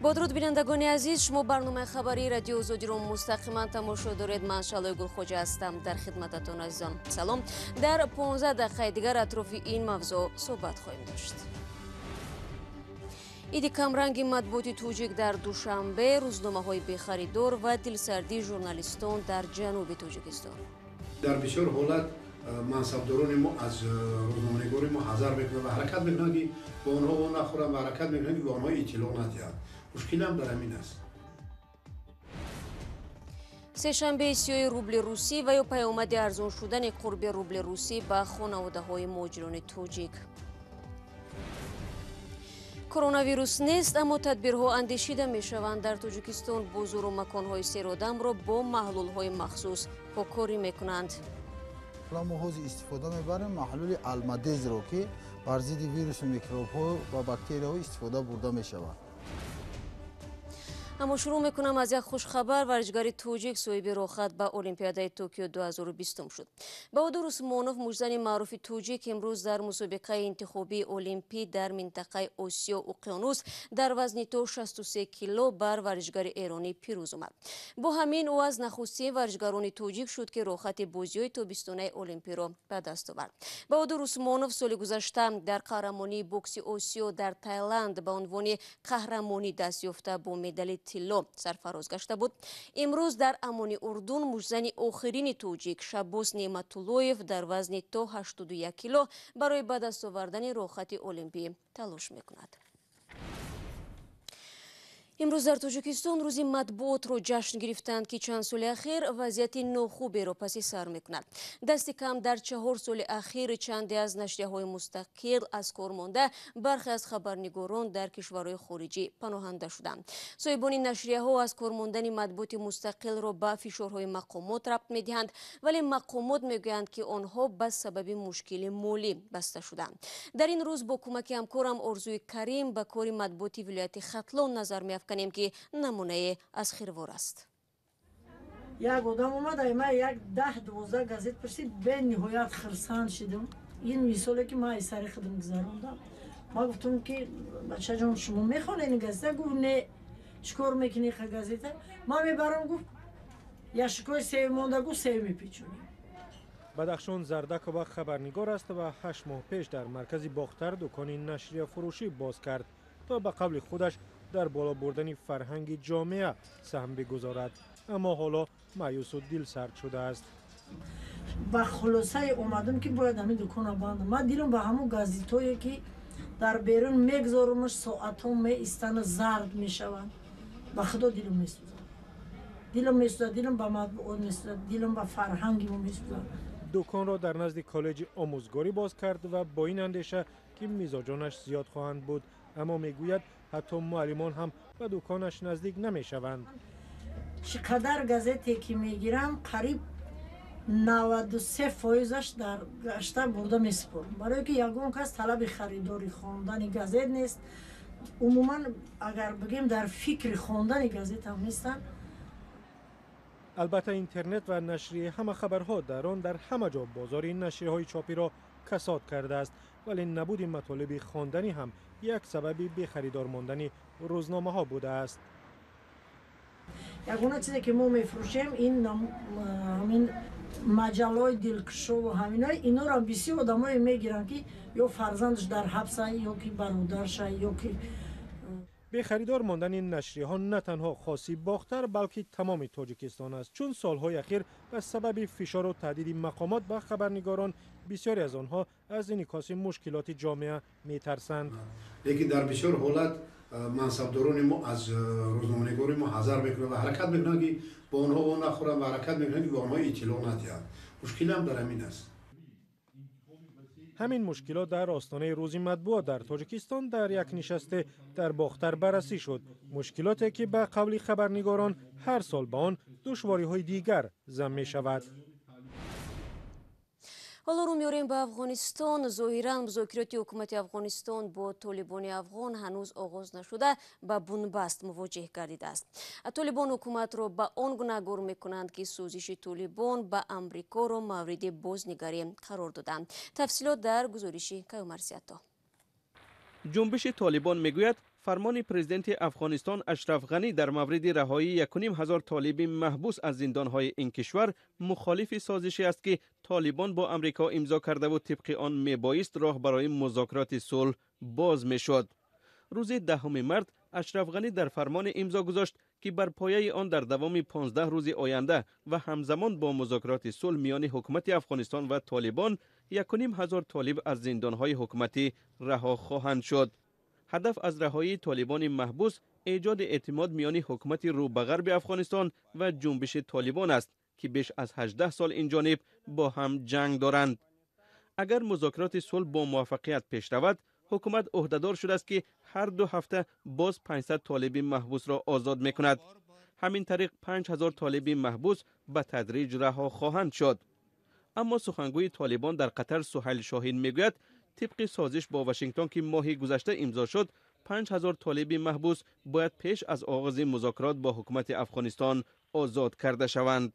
Бо дуруд, бинандагони азиз, шумо барномаи хабарии Радиои Озодиро мустақиман тамошо доред. Ман Шалои Гулхоҷа ҳастам дар хидмататон. Азизон, салом. Дар 15 дақиқаи дигар атрофи ин мавзӯъ суҳбат хоҳем дошт: иди камранги матбуоти тоҷик дар Душанбе, рӯзномаҳои бехаридор ва дилсардии журналистон дар ҷануби Тоҷикистон. Дар бисёр ҳолат мансабдорони мо аз рӯзноманигори мо ҳазар мекунанд ва ҳаракат мекунанд, ки бо онҳо во нахӯранд, ва ҳаракат мекунанд, ки ба онҳо иттилоъ надиҳанд. Мушкилам дар ҳамин аст. Сешанбеи сиёҳи рубли русӣ ва ё паёмади арзон шудани қурби рубли русӣ ба хонаводаҳои муҳоҷирони тоҷик. Коронавирус нест, аммо тадбирҳо андешида мешаванд. Дар Тоҷикистон бозору маконҳои серодамро бо маҳлулҳои махсус поккорӣ мекунанд. Мо ҳозир истифода мебарем маҳлули Алмадезро, ки бар зидди вирусу микробҳо ва бактерияҳо истифода бурда мешавад. Аммо шурӯъ мекунам аз як хушхабар. Варзишгари тоҷик соҳиби роҳхат ба Олимпиадаи Токио 2020 шуд. Баҳодур Усмонов, муштзани маъруфи тоҷик, имрӯз дар мусобиқаи интихобии олимпӣ дар минтақаи Осиё Уқёнус дар вазни то 63 кило бар варзишгари эронӣ пирӯз омад. Бо ҳамин ӯ аз нахустин варзишгарони тоҷик шуд, ки роҳхати бозиҳои тобистонаи олимпиро ба даст овард. Баҳодур Усмонов соли гузашта дар қаҳрамонии бокси Осиё дар Тайланд ба унвони қаҳрамонӣ даст ёфта, бо медали тилло сарфароз гашта буд. Имрӯз дар Аммони Урдун муштзани охирини тоҷик Шаббос Неъматуллоев дар вазни то 81 кило барои ба даст овардани роҳхати олимпӣ талош мекунад. Имрӯз дар Тоҷикистон рӯзи матбуотро ҷашн гирифтанд, ки чанд соли ахир вазъияти нохуберо паси сар мекунад. Дасти кам дар 4 соли ахир чанде аз нашрияҳои мустақил аз кор монда, бархе аз хабарнигорон дар кишварҳои хориҷӣ паноҳанда шуданд. Соҳибони нашрияҳо аз кор мондани матбуоти мустақилро ба фишорҳои мақомот рабт медиҳанд, вале мақомот мегӯянд, ки онҳо ба сабаби мушкили молӣ баста шуданд. Дар ин рӯз бо кӯмаки ҳамкорам Орзуи Карим ба кори матбуоти вилояти Хатлон назар меафканем, ки намунае аз хирвор аст. Як одам омад, ай ман як 10-12 газет пурсид, бениҳоят хирсанд шидам. Ин мисоле, ки ман ай сари худам гузарондам. Ман гуфтам, ки бачаҷон, шумо мехонед ин газета? Гуфт: не. Чӣ кор мекунӣ ха газета? Ман мебарам, гуфт, яшикои сев монда, гуфт, сев мепечонем. Бадахшон Зардакова хабарнигор аст ва 8 моҳ пеш дар маркази Бохтар дукони нашрияфурӯшӣ боз кард, то ба қавли худаш дар боло бурдани фарҳанги ҷомеа саҳм бигузорад, аммо ҳоло маъюсу дилсард шудааст. Ба хулосае омадам, ки бояд ҳамин дуконро бандам. Ман дилам ба ҳамун газетое, ки дар берун мегзорумаш, соатҳо меистану зард мешаванд, ба худо дилам месӯзад, дилам месӯзад, дилам ба матбуот месӯзад, дилам ба фарҳанги мо месӯзад. Дуконро дар назди коллеҷи омӯзгорӣ боз кард ва бо ин андеша, ки мизоҷонаш зиёд хоҳанд буд, аммо мегӯяд, ҳатто муаллимон ҳам ба дуконаш наздик намешаванд. Чӣ қадар газете ки мегирам, қариб 93 фоизаш дар гашта бурда месупорам, барое ки ягон кас талаби харидори хондани газет нест. Умуман, агар бигем, дар фикри хондани газет ҳам нестанд. Албатта, интернет ва нашри ҳама хабарҳо дар он дар ҳама ҷо бозори нашрияҳои чопиро касод кардааст, вале набуди матолиби хонданӣ ҳам як сабаби бехаридор мондани рӯзномаҳо будааст. Ягона чизе, ки мо мефурӯшем, ин ҳамин маҷаллаҳои дилкушову ҳаминои инорам бисёр одамое мегиранд, ки ё фарзандаш дар ҳабса, ё ки бародарша, ё ки Бехаридор мондани нашрияҳо на танҳо хоси Бохтар, балки тамоми Тоҷикистон аст, чун солҳои ахир ба сабаби фишору таҳдиди мақомот ба хабарнигорон бисёре аз онҳо аз инъикоси мушкилоти ҷомеа метарсанд. Лекин дар бисёр ҳолат мансабдорони мо аз рӯзноманигори мо ҳазар мекунанд ва ҳаракат мекунанд, ки бо онҳо во нахӯранд, ва ҳаракат мекунанд, ки ба онҳо иттилоъ надиҳанд. Мушкилам дар ҳамин аст. Ҳамин мушкилот дар остонаи рӯзи матбуот дар Тоҷикистон дар як нишасте дар Бохтар баррасӣ шуд, мушкилоте, ки ба қавли хабарнигорон ҳар сол ба он душвориҳои дигар зам мешавад. Ҳоло рӯ меорем ба Афғонистон. Зоҳиран, музокироти ҳукумати Афғонистон бо толибони афғон ҳанӯз оғоз нашуда, ба бунбаст мувоҷеҳ гардидааст. Толибон ҳукуматро ба он гунаҳгор мекунанд, ки созиши Толибон ба Амрикоро мавриди бознигарӣ қарор доданд. Тафсилот дар гузориши Каюмарсиято. Ҷунбиши Толибон мегӯяд, Фармони президенти Афғонистон Ашраф Ғанӣ дар мавриди раҳоии 1500 толиби маҳбус аз зиндонҳои ин кишвар мухолифи созише аст, ки Толибон бо Амрико имзо кардаву тибқи он мебоист роҳ барои музокироти сулҳ боз мешуд. Рӯзи 10 март Ашраф Ғанӣ дар фармоне имзо гузошт, ки бар пояи он дар давоми 15 рӯзи оянда ва ҳамзамон бо музокироти сулҳ миёни ҳукумати Афғонистон ва Толибон 1500 толиб аз зиндонҳои ҳукуматӣ раҳо хоҳанд шуд. Ҳадаф аз раҳоии толибони маҳбус эҷоди эътимод миёни ҳукумати рӯ ба ғарби Афғонистон ва ҷунбиши Толибон аст, ки беш аз 18 сол ин ҷониб бо ҳам ҷанг доранд. Агар музокироти сулҳ бо муваффақият пеш равад, ҳукумат ӯҳдадор шудааст, ки ҳар 2 ҳафта боз 500 толиби маҳбусро озод мекунад. Ҳамин тариқ 5000 толиби маҳбус ба тадриҷ раҳо хоҳанд шуд. Аммо сухангӯи Толибон дар Қатар Суҳайл Шоҳин мегӯяд, тибқи созиш бо Вашингтон, ки моҳи гузашта имзо шуд, 5000 толиби маҳбус бояд пеш аз оғози музокирот бо ҳукумати Афғонистон озод карда шаванд.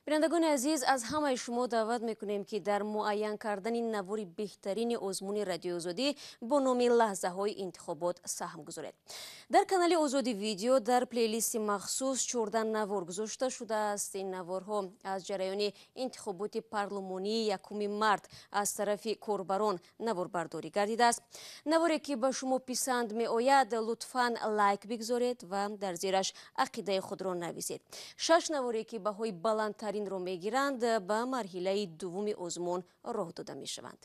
Бинандагони азиз, аз ҳамаи шумо даъват мекунем, ки дар муайян кардани навори беҳтарини озмуни Радиои Озодӣ бо номи лаҳзаҳои интихобот саҳм гузоред. Дар канали Озодӣ видео дар плейлисти махсус 14 навор гузошта шудааст. Ин наворҳо аз ҷараёни интихоботи парлумонии 1 март аз тарафи корбарон наворбардорӣ гардидааст. Наворе, ки ба шумо писанд меояд, лутфан лайк бигзоред ва дар зераш ақидаи худро нависед. 6 наворе, ки баҳои баландтарин ро мегиранд, ба марҳилаи дуввуми озмун роҳ дода мешаванд.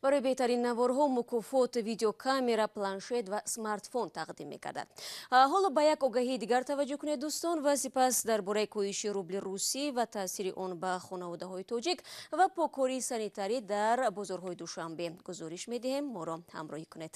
Барои беҳтарин наворҳо мукофот видеокамера, планшет ва смартфон тақдим мекардад. Ҳоло ба як огаҳии дигар таваҷҷӯҳ кунед, дӯстон, ва сипас дар бораи коҳиши рубли русӣ ва таъсири он ба хонаводаҳои тоҷик ва покории санитарӣ дар бозорҳои Душанбе гузориш медиҳем. Моро ҳамроҳӣ кунед.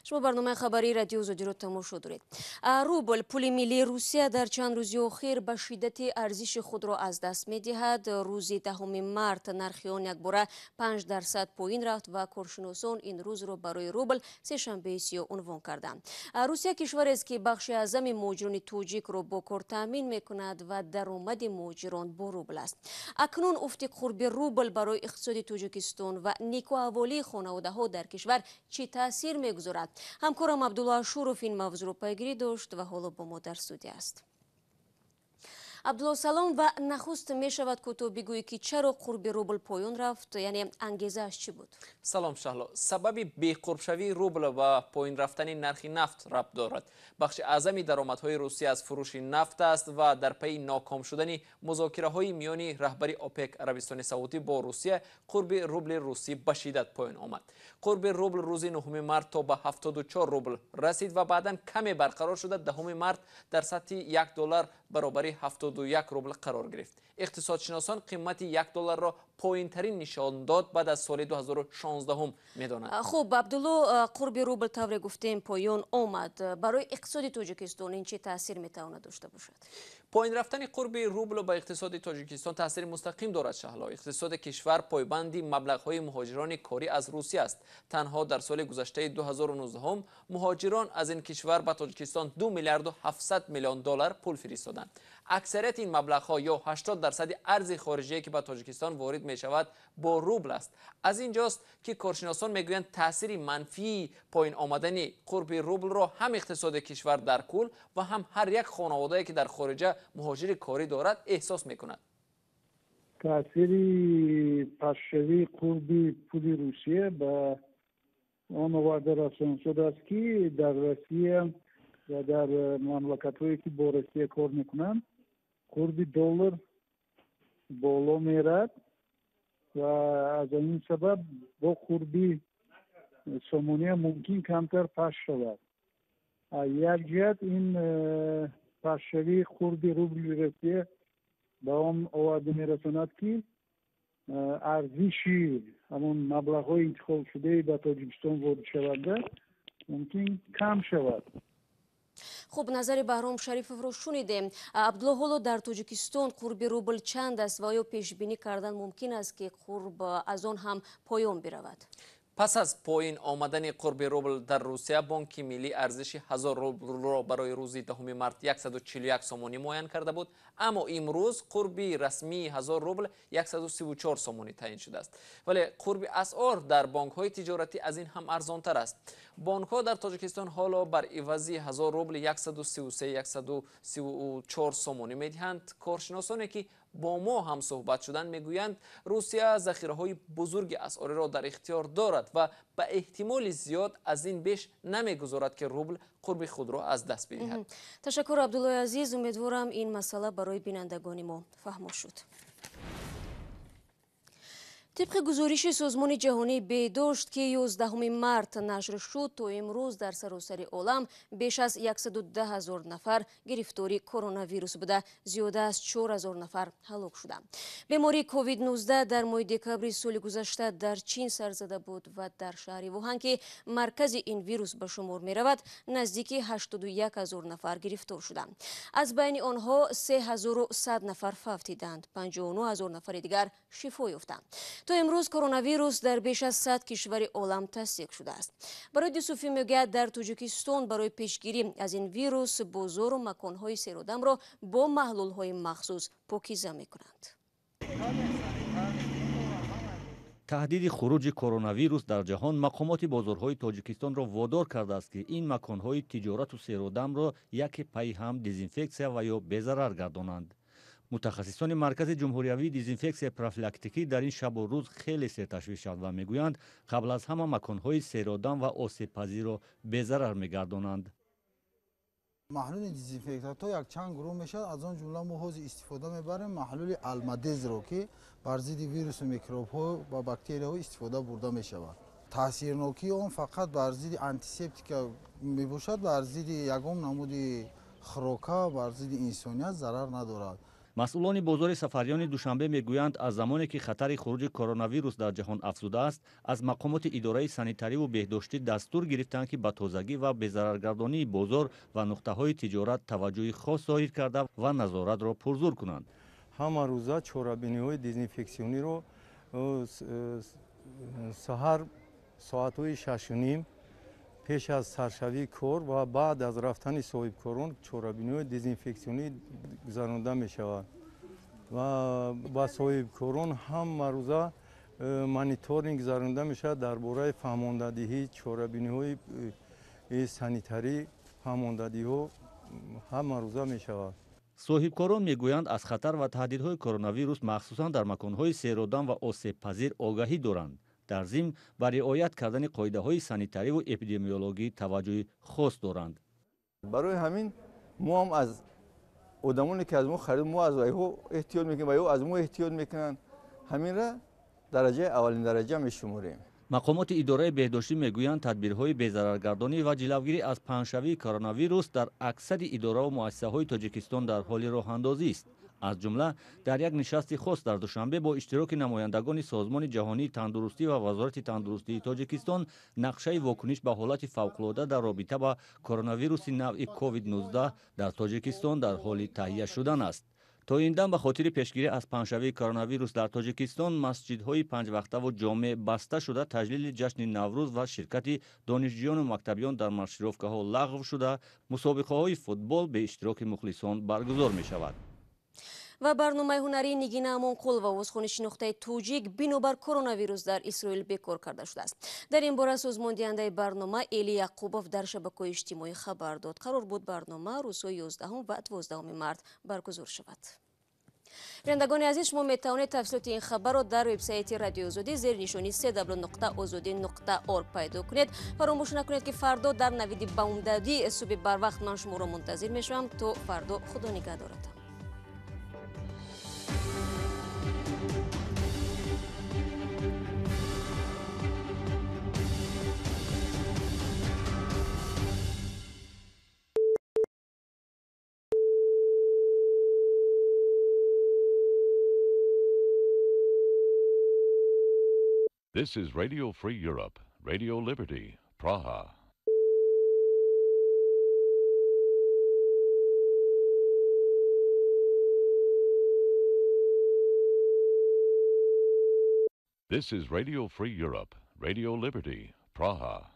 Шумо барномаи хабарии Радиои Озодиро тамошо доред. Рубл, пули миллии Русия, дар чанд рӯзи охир ба шиддати арзиши худро аз даст медиҳад. Рӯзи 10 март нархи он якбора 5% поин рафт ва коршиносон ин рӯзро барои рубл сешанбеи сиёҳ унвон карданд. Русия кишварест, ки бахши аъзами муҳоҷирони тоҷикро бо кор таъмин мекунад ва даромади муҳоҷирон бо рубл аст. Акнун уфти қурби рубл барои иқтисоди Тоҷикистон ва некуаҳволии хонаводаҳо дар кишвар чӣ таъсир мегузорад? Ҳамкорам Абдулло Ашуров ин мавзӯъро пайгирӣ дошт ва ҳоло бо мо дар студия аст. Абдулло, салом. Ва нахуст мешавад кӯтоҳ бигӯӣ, ки чаро қурби рубл поён рафт, яъне ангезааш чӣ буд? Салом, Шаҳло. Сабаби беқурбшавии рубл ва поин рафтани нархи нафт рабт дорад. Бахши аъзами даромадҳои Русия аз фурӯши нафт аст ва дар пайи ноком шудани музокираҳои миёни раҳбари ОПЕК Арабистони Саудӣ бо Русия қурби рубли русӣ ба шиддат поён омад. Қурби рубл рӯзи 9 март то ба 74 рубл расид ва баъдан каме барқарор шуда 10 март дар сатҳи 1 доллар баробари 71 рубл қарор гирифт. Иқтисодшиносон қимати 1 долларро поинтарин нишон дод баъд аз соли 2016 медонанд. Хуб, Абдулло, қурби рубл тавре гуфтем поён омад. Барои иқтисоди Тоҷикистон ин чӣ таъсир метавонад дошта бошад? Поин рафтани қурби рубл ба иқтисоди Тоҷикистон таъсири мустақим дорад, Шаҳло. Иқтисоди кишвар пойбанди маблағҳои муҳоҷирони корӣ аз Русия аст. Танҳо дар соли гузаштаи 2019 муҳоҷирон аз ин кишвар ба Тоҷикистон 2 миллиарду 700 миллион доллар пул фиристоданд. Аксарияти ин маблағҳо ё 80% арзи хориҷие, ки ба Тоҷикистон ворид мешавад, бо рубл аст. Аз ин ҷост, ки коршиносон мегӯянд, таъсири манфии поин омадани қурби рублро ҳам иқтисоди кишвар дар кул ва ҳам ҳар як хонаводае, ки дар хориҷа муҳоҷири корӣ дорад, эҳсос мекунад. Таъсири пастшавии қурби пули Русия ба он оварда расон шудааст, ки дар Россия ва дар мамлакатҳое, ки бо Россия кор мекунанд, қурби доллар боло мерад ва аз ин сабаб бо қурби сомония мумкин камтар паст шавад. Як ҷиҳат ин пастшавии қурби рубли Россия ба он оварда мерасонад, ки Арзиши ҳамон маблағҳои интиқолшудаи ба Тоҷикистон воридшаванда мумкин кам шавад. Хуб, назари Баҳром Шарифовро шунидем. Абдулло, ҳоло дар Тоҷикистон қурби рубл чанд аст ва оё пешбинӣ кардан мумкин аст, ки қурб аз он ҳам поён биравад? Пас аз поин омадани қурби рубл дар Русия, Бонки Миллӣ арзиши 1000 рублро барои рӯзи 10 март 141 сомонӣ муайян карда буд, аммо имрӯз қурби расмии 1000 рубл 134 сомонӣ таъин шудааст. Вале қурби асъор дар бонкҳои тиҷоратӣ аз ин ҳам арзонтар аст. Бонкҳо дар Тоҷикистон ҳоло бар ивази 1000 рубл 133-134 сомонӣ медиҳанд. Коршиносоне ки бо мо ҳам суҳбат шуданд, мегӯянд, Русия захираҳои бузурги асъориро дар ихтиёр дорад ва ба эҳтимоли зиёд аз ин беш намегузорад, ки рубл қурби худро аз даст бидиҳад. Ташаккур, Абдуллои азиз. Умедворам, ин масъала барои бинандагони мо фаҳмо шуд. Тибқи гузориши Созмони ҷаҳонии беҳдошт, ки 11 март нашр шуд, то имрӯз дар саросари олам беш аз 110 ҳазор нафар гирифтори коронавирус буда, зиёда аз 4 ҳазор нафар ҳалок шуданд. Бемории COVID-19 дар моҳи декабри соли гузашта дар Чин сар зада буд ва дар шаҳри Вуҳан, ки маркази ин вирус ба шумор меравад, наздики 81 ҳазор нафар гирифтор шуданд. Аз байни онҳо 3100 нафар фавтиданд, 59 ҳазор нафари дигар шифо ёфтанд. То имрӯз коронавирус дар беш аз 100 кишвари олам тасдиқ шудааст. Барои Юсуфӣ мегӯяд, дар Тоҷикистон барои пешгирӣ аз ин вирус бозору маконҳои серодамро бо маҳлулҳои махсус покиза мекунанд. Таҳдиди хуруҷи коронавирус дар ҷаҳон мақомоти бозорҳои Тоҷикистонро водор кардааст, ки ин маконҳои тиҷорату серодамро яке пайи ҳам дезинфексия ва ё безарар гардонанд. Мутахассисони Маркази ҷумҳуриявии дезинфексияи профилактикӣ дар ин шабу рӯз хеле серташвишанд ва мегӯянд, қабл аз ҳама маконҳои серодам ва осебпазирро безарар мегардонанд. Маҳлули дезинфектантҳо якчанд гурӯҳ мешавад. Аз он ҷумла мо ҳозир истифода мебарем маҳлули Алмадезро, ки бар зидди вирусу микробҳо ва бактерияҳо истифода бурда мешавад. Таъсирнокии он фақат бар зидди антисептика мебошад, бар зидди ягон намуди хӯрока, бар зидди инсоният зарар надорад. Масъулони бозори Сафариёни Душанбе мегӯянд, аз замоне ки хатари хуруҷи коронавирус дар ҷаҳон афзудааст, аз мақомоти идораи санитариву беҳдоштӣ дастур гирифтанд, ки ба тозагӣ ва безараргардонии бозор ва нуқтаҳои тиҷорат таваҷҷӯҳи хос зоҳир карда ва назоратро пурзур кунанд. Ҳама рӯза чорабиниҳои дезинфексиониро саҳар соатҳои 6:30 пеш аз саршавии кор ва баъд аз рафтани соҳибкорон чорабиниҳои дезинфексионӣ гузаронда мешавад ва ба соҳибкорон ҳамарӯза мониторинг гузаронда мешавад дар бораи фаҳмондадиҳӣ, чорабиниҳои санитарӣ фаҳмондадиҳо ҳамарӯза мешавад. Соҳибкорон мегӯянд, аз хатар ва таҳдидҳои коронавирус, махсусан дар маконҳои серодам ва осебпазир, огаҳӣ доранд. Дар зимн ба риоят кардани қоидаҳои санитариву эпидемиологӣ таваҷҷӯҳи хос доранд. Барои ҳамин мо ҳам аз одамоне ки аз мо харид, мо аз вайҳо эҳтиёт мекунем, вайҳо аз мо эҳтиёт мекунанд. Ҳаминра дараҷаи аввалин дараҷа мешуморем. Мақомоти идораи беҳдоштӣ мегӯянд, тадбирҳои безараргардонӣ ва ҷилавгирӣ аз паҳншавии коронавирус дар аксари идораву муассисаҳои Тоҷикистон дар ҳоли роҳандозист. Аз ҷумла дар як нишасти хос дар Душанбе бо иштироки намояндагони Созмони ҷаҳонии тандурустӣ ва Вазорати тандурустии Тоҷикистон нақшаи вокуниш ба ҳолати фавқулода дар робита ба коронавируси навъи COVID-19 дар Тоҷикистон дар ҳоли таҳия шудан аст. То ин дам ба хотири пешгирӣ аз паҳншавии коронавирус дар Тоҷикистон масҷидҳои панҷвақтаву ҷомеъ баста шуда, таҷлили ҷашни Наврӯз ва ширкати донишҷӯёну мактабиён дар маршировкаҳо лағв шуда, мусобиқаҳои футбол бе иштироки мухлисон баргузор мешавад. Ва барномаи ҳунарии Нигина Амонқулова, овозхони шинохтаи тоҷик, бинобар коронавирус дар Исроил бекор карда шудааст. Дар ин бора созмондиҳандаи барнома Эли Яқубов дар шабакаҳои иҷтимоӣ хабар дод. Қарор буд барнома рӯзҳои 11 ва 12 март баргузор шавад. Бинандагони азиз, шумо метавонед тафсилоти ин хабарро дар вебсайти Радиои Озодӣ зери нишони www.ozodi.org пайдо кунед. Фаромӯш накунед, ки фардо дар навиди баумдадӣ субҳи барвақт ман шуморо мунтазир мешавам. То фардо Худо нигаҳдоратон. This is Radio Free Europe, Radio Liberty, Praha. This is Radio Free Europe, Radio Liberty, Praha.